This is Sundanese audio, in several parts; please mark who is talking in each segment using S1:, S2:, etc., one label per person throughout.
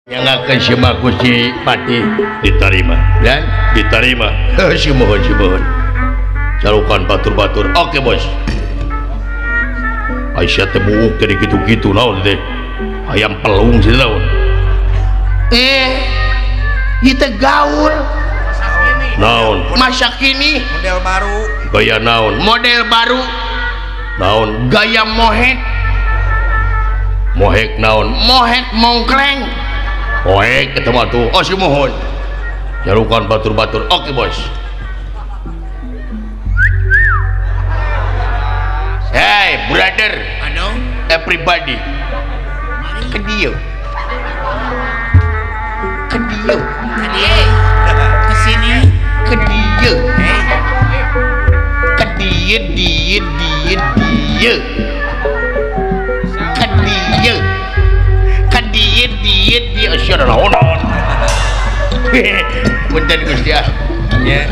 S1: Nyangakeun Sima Gusti Patih diterima dan diterima. Sumuhun sumuhun. Carukan batur-batur. Oke bos. Aisyah teh buuk teh gitu-gitu naon teh. Ayam pelung sih naon. Ieu teh gaul. Naon? Masa kini
S2: model baru.
S1: Gaya naon? Model baru. Naon? Gaya mohek. Mohek naon? Mohek mongkleng. Mohek ketemu tuh. Oh sumuhun. Jarukan batur-batur. Oke bos. Hey brother, everybody, ke dia, ke dia,
S2: ke sini,
S1: ke dia, ke dia, dia, dia, dia, ke dia, ke dia, dia, dia, asyik naon. Punten Gusti ah.
S2: Ya.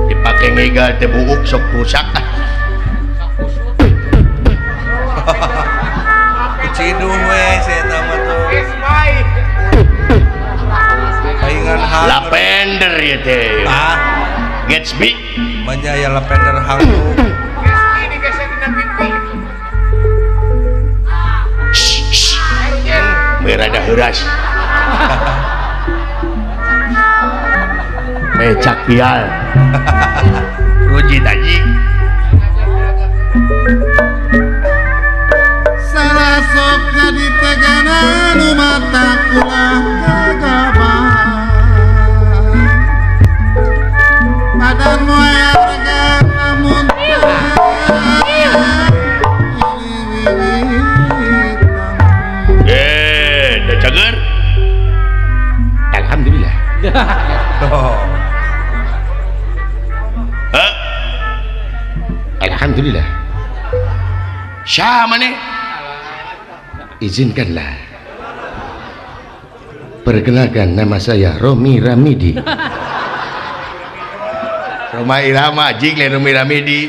S1: Dipake ngigal teh buuk sok rusak ah.
S2: Kucidung we si eta mah tuh. Paingan hang.
S1: Lavender ieu teh.
S2: Ah.
S1: Gatsby.
S2: Manya aya lavender hanguk.
S3: Gatsby digesek dina pipi.
S1: Merada heuras. Mecak pial. Rujit anjing.
S4: Salah sok jadi tegana nu mata kula kagabah. Badan moe rega lamun
S1: dah cager. Alhamdulillah.
S2: Oh.
S1: Alhamdulillah. Syah mana? Izinkanlah. Perkenalkan, nama saya Romi Ramidi. Roma Irama, jing le Romi Ramidi.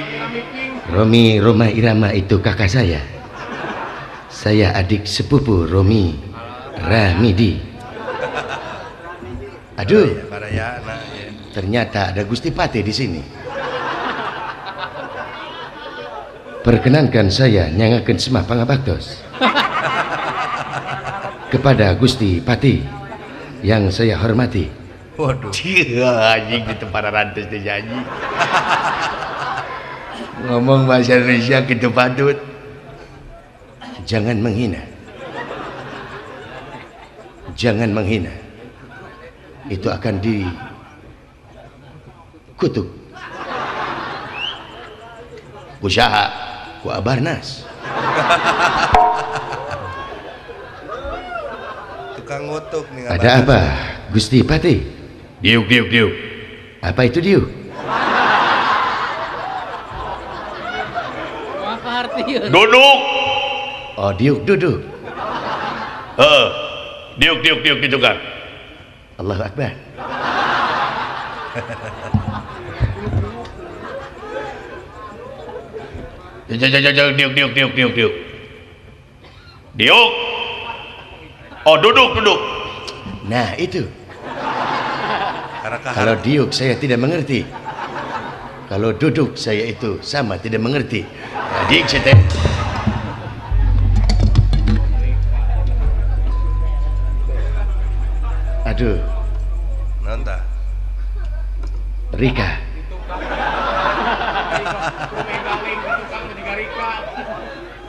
S1: Romi Roma Irama itu kakak saya. Saya adik sepupu Romi Ramidi. Aduh, ternyata ada Gusti Patih di sini. Perkenankan saya nyangakeun semah pangabaktos kepada Gusti Patih yang saya hormati.
S2: Waduh.
S1: Anjing di tempat rantes teh anjing. Ngomong bahasa Indonesia kitu patut. Jangan menghina. Jangan menghina. Itu akan dikutuk. Usaha ku Abarnas.
S2: Tukang ngutuk nih.
S1: Ada apa Gusti Patih? Diuk diuk diuk. Apa itu diuk? Duduk. Oh diuk duduk. Diuk diuk diuk gitu kan. Allahu Akbar. Diuk diuk diuk diuk diuk. Diuk. Oh duduk duduk. Nah itu. Kalau diuk saya tidak mengerti. Kalau duduk saya itu sama tidak mengerti. Jadi saya aduh.
S2: Nonta.
S1: Rika.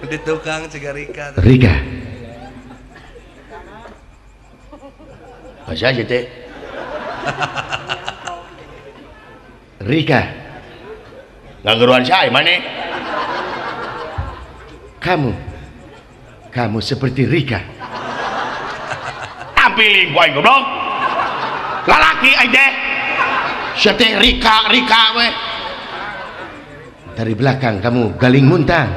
S2: Di tukang cigarika.
S1: Rika. Bahasa aja teh. Rika. Nganggeruan saya mana? Kamu. Kamu seperti Rika. Tampilin gua goblok. Lalaki aja. Sia teh Rika, Rika we. Dari belakang kamu galing muntang.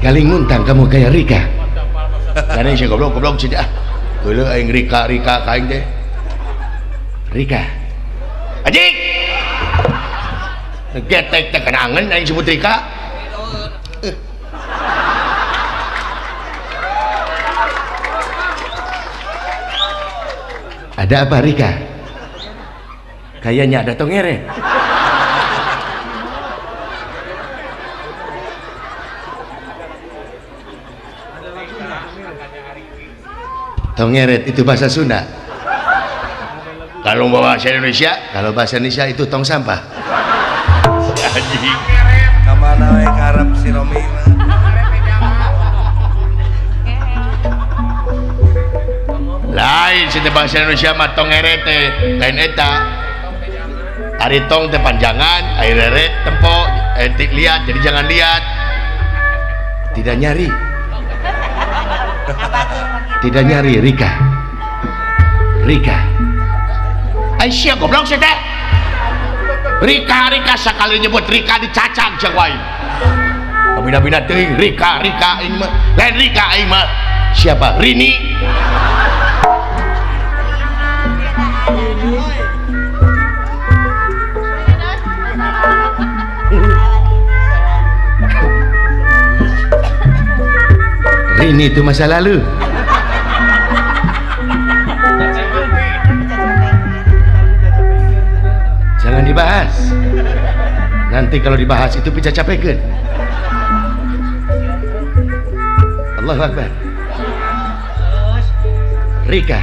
S1: Galing muntang kamu kayak Rika. Karena si goblok goblok sih ah. Dulu aing Rika Rika kain deh. Rika. Anjing. Getek teh kenangan aing sebut Rika. Ada apa Rika? Kayaknya ada tongere. Tongeret itu bahasa Sunda. Kalau bahasa Indonesia, kalau bahasa Indonesia itu tong sampah. Anjing.
S2: Kamana we karep si Romi mah.
S1: Lain sih bahasa Indonesia mah tongeret teh lain eta. Ari tong teh panjangan, ari reret tempo, lihat jadi jangan lihat. Tidak nyari. Tidak nyari Rika. Rika. Aisyah goblok sih teh. Rika Rika sekali nyebut Rika dicacang jeung wae. Bina-bina teuing Rika Rika aing mah. Lain Rika aing mah. Siapa? Rini. Rini itu masa lalu. Jangan dibahas. Nanti kalau dibahas itu bisa capekeun. Allahu Akbar. Rika.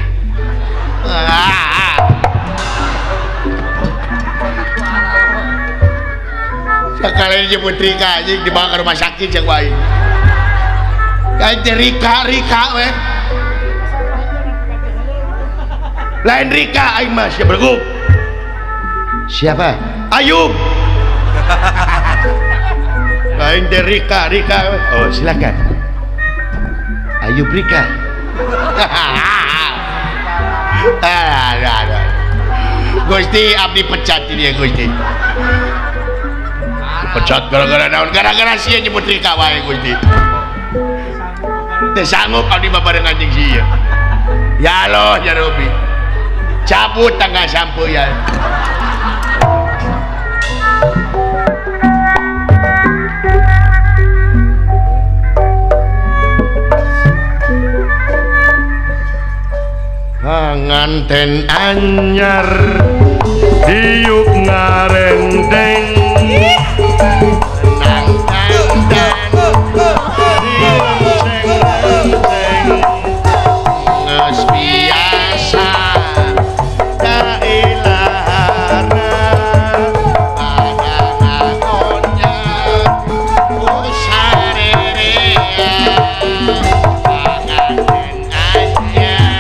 S1: Sekali nyebut Rika anjing dibawa ke rumah sakit jeung wae. Kayak Rika Rika we. Lain Rika aing mah sia berguk. Siapa? Ayub. Lain teh Rika Rika. Oh, silakan. Ayub Rika. Gusti abdi pecat ini ya Gusti. Pecat gara-gara naon? Gara-gara sia nyebut Rika wae Gusti. Teu sanggup abdi babarengan jeung sia. Ya Allah ya Rabbi. Cabut tangga sampo ya. Panganten anyar
S5: diuk ngarendeng
S1: nang tandan geus biasa dailahana pada ngagonya ku sarerea panganten anyar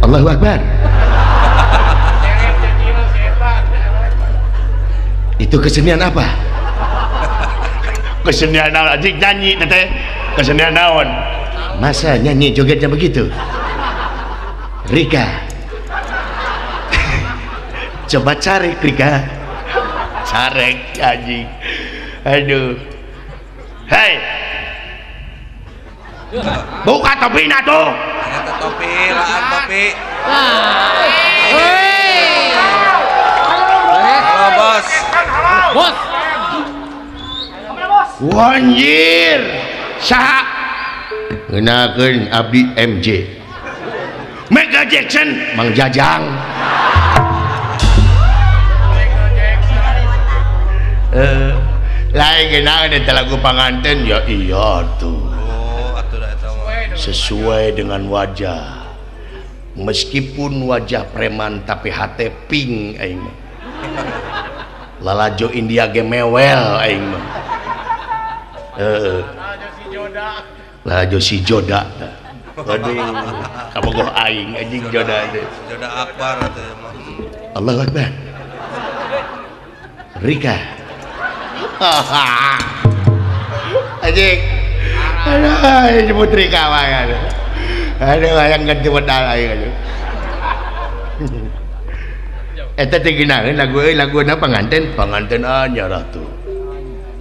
S1: Allahu Akbar. Itu kesenian apa? Kesenian naon anjing nyanyi teteh. Kesenian naon? Masa nyanyi jogetnya begitu? Rika. Coba cari Rika. Carek anjing. Aduh. Hei. Buka topina tuh.
S2: Eta topi, laan topi. Halo bos.
S3: Bos.
S1: Wanjir. Saha? Ngeunakeun abdi MJ. Michael Jackson, Mang Jajang. Lain geunaheun eta lagu panganten ya iya tuh. Sesuai dengan wajah, meskipun wajah preman tapi hate pink aing mah. Lalajo India ge mewel aing mah. Heeh. Lalajo si Joda. Aduh, kabogoh aing anjing Joda teh.
S2: Joda Akbar teh mah.
S1: Allahu Akbar. Rika. Anjing. Aduh, nyebut Rika wae aduh. Aduh, hayang ganti wedal aing aduh. Eta teh geunaheun lagu euy, laguna panganten, panganten anyar atuh.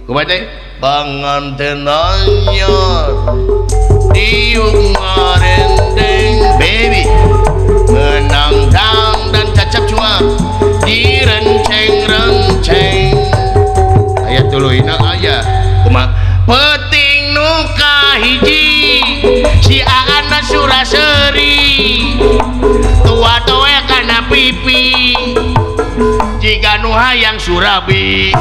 S1: Kumaha teh? Panganten anyar diuk ngarendeng baby menang dang dan cacap cuap direnceng-renceng aya tuluyna aya kumaha peuting nu kahiji si Aana Suraseri tua towe kana pipi jiga nu hayang Surabi.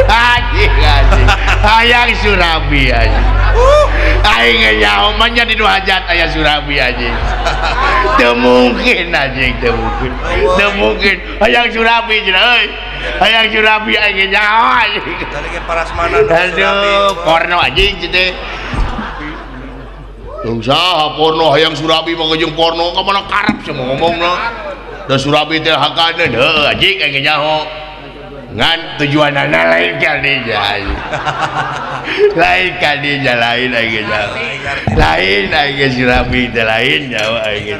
S1: Anjing anjing hayang Surabi anjing. Aing nyaho mah nya di nu hajat aya Surabi anjing. Teu mungkin anjing, teu mungkin. Teu mungkin hayang Surabi cenah euy. Hayang Surabi aing nyaho anjing.
S2: Tadi ge parasmanan Surabi.
S1: Aduh, porno anjing teh. Tong saha porno hayang Surabi mah jeung porno ka mana karep sia ngomongna. Da Surabi teh hakaneun heuh anjing aing nyaho. Ngan tujuanana lain kadinya lain kadinya lain aing nyaho. Lain aing Surabi teh lain nyaho aing.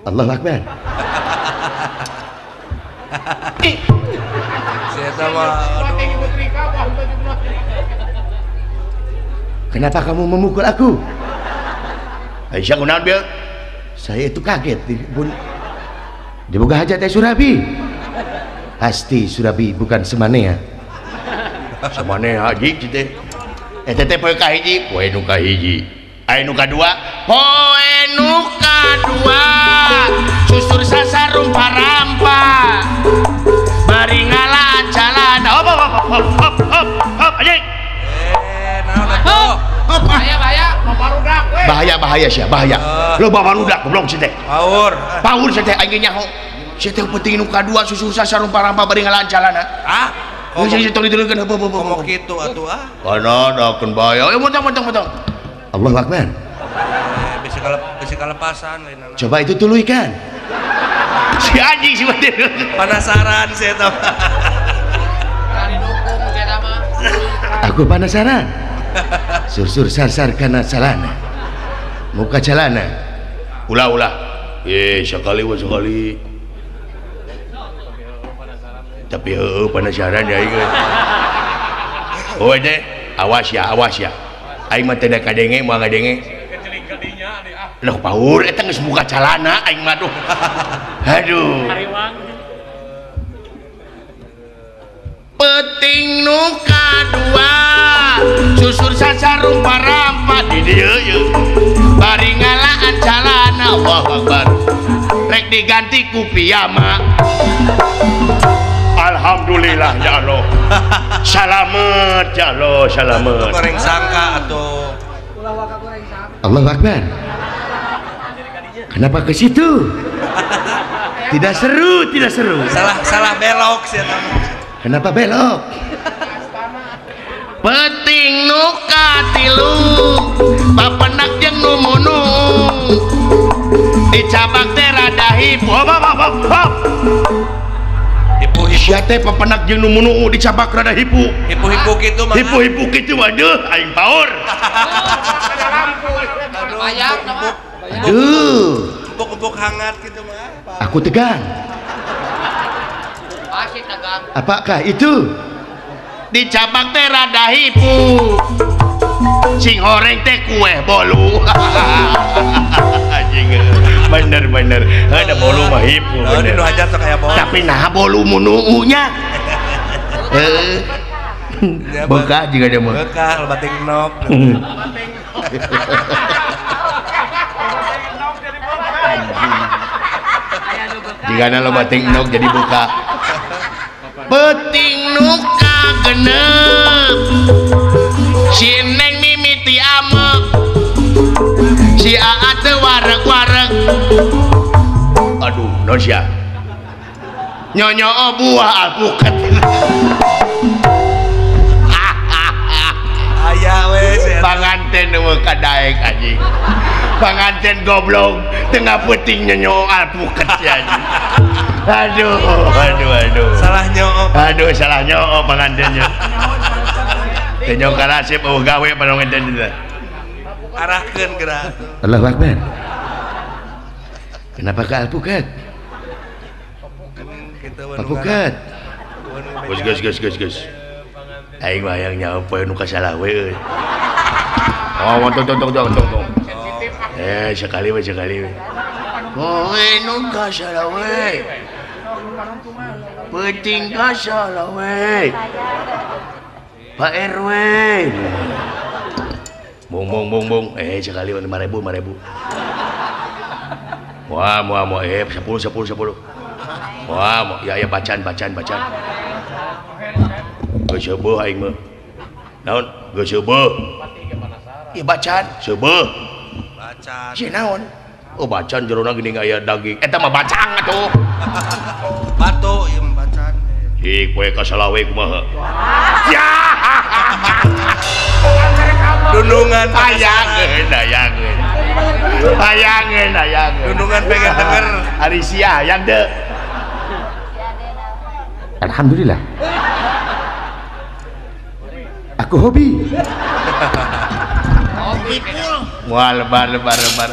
S1: Allahu Akbar. Kenapa kamu memukul aku? Aisyah kunaon bieu? Saya itu kaget dibuka hajat teh Surabi. Pasti Surabi bukan semanea. Semanea anjing teh. Eta teh poe kahiji, poe nu kahiji. Aya nu kadua, poe nu kadua. Susur sasarumpa-rampa. Bari ngalaan calana. Hop hop hop hop hop hop anjing.
S2: Naon atuh?
S3: Bahaya bahaya, barudak we.
S1: Bahaya bahaya sia, bahaya. Lo barudak goblok sia teh.
S2: Paur.
S1: Paur sia teh aing nyaho. Sia teh penting nu kadua susur sasarumpa-rampa bari ngalaan calana.
S2: Ah?
S1: Geus geus tong diteuleukeun heup heup.
S2: Komo kitu atuh ah.
S1: Kana dakeun bahaya. Eh montong montong montong. Allahu Akbar.
S2: Bisa bisa kalepasan lain.
S1: Coba itu tuluykan. Si anjing si mati.
S2: Penasaran sia teh.
S1: Aku penasaran. Sursur sar-sar kana calana. Muka calana. Ulah ulah. Eh sekali wa sekali. Tapi heueuh penasaran ya ieu. Oh teh, awas ya, awas ya. Aing mah teu kadenge moal ngadenge. Lah paur eta geus muka calana aing mah duh. Aduh. Peting nu kadua susur sasarumpa-rampa di dieu ieu. Bari ngalaan calana Allahu Akbar. Rek diganti ku piyama. Alhamdulillah ya Allah. Salamet ya Allah, salamet.
S2: Goreng sangka atuh.
S1: Allahu Akbar. Kenapa ke situ? Tidak seru, tidak seru.
S2: Salah salah belok sih.
S1: Kenapa belok? Peting nu katilu, papenak jeung nu munu. Dicabak teh rada hipu. Hop hop hop hop.
S2: Hipu-hipu.
S1: Sia teh papenak jeung nu munu dicabak rada hipu.
S2: Hipu-hipu kitu mah.
S1: Hipu-hipu kitu waduh aing paur. Aduh.
S2: Empuk-empuk hangat gitu mah.
S1: Aku tegang. Apakah itu? Dicabak teh rada hipu. Sing horeng teh kue bolu. Anjing. Bener bener. Ada bolu mah hipu bener. Tapi nah bolu munu nya. Heeh. Bekah juga dia mah.
S2: Bekah bating nok.
S1: Jika lo bating nok jadi buka. Peting nuka genep si Neng mimiti amek si Aa teu wareg-wareg. Aduh non sia Nyonyo buah alpukat.
S2: Aya we
S1: panganten eueuh kadaek anjing. Panganten goblok tengah peuting nyonyo alpukat si anjing. Aduh, aduh, aduh.
S2: Salah nyoo.
S1: Aduh, salah nyoo pangantennya. Teu nyoo karasep eueuh gawe panganten teh.
S2: Arahkeun geura.
S1: Allahu Akbar. Kenapa ke alpukat? Alpukat. Geus geus geus geus geus. Aing mah hayang nyaho poe nu kasalah we euy. Oh, tong tong tong tong tong. Eh, sekali we sekali we. Poe nu kasalah we. Peuting kasalah we. Pak RW. Bung bung bung bung. Eh, sekali we 5.000 5.000. Wah, moal moal 10 10 10. Wah, mau ya ya bacaan bacaan bacaan. Geus seubeah aing mah. Naon? Geus seubeah. Ieu bacaan seubeah.
S2: Bacaan.
S1: Si naon? Oh, bacaan jerona geuning aya daging. Eta mah bacang atuh.
S2: Batu ieu mah bacaan.
S1: Ih, poe kasalah we kumaha. Ya.
S2: Dunungan
S1: hayangeun hayangeun. Hayangeun hayangeun.
S2: Dunungan pengen denger.
S1: Ari sia hayang teu. Alhamdulillah. Aku hobi.
S3: Hobi pul.
S1: Wah, lebar lebar lebar.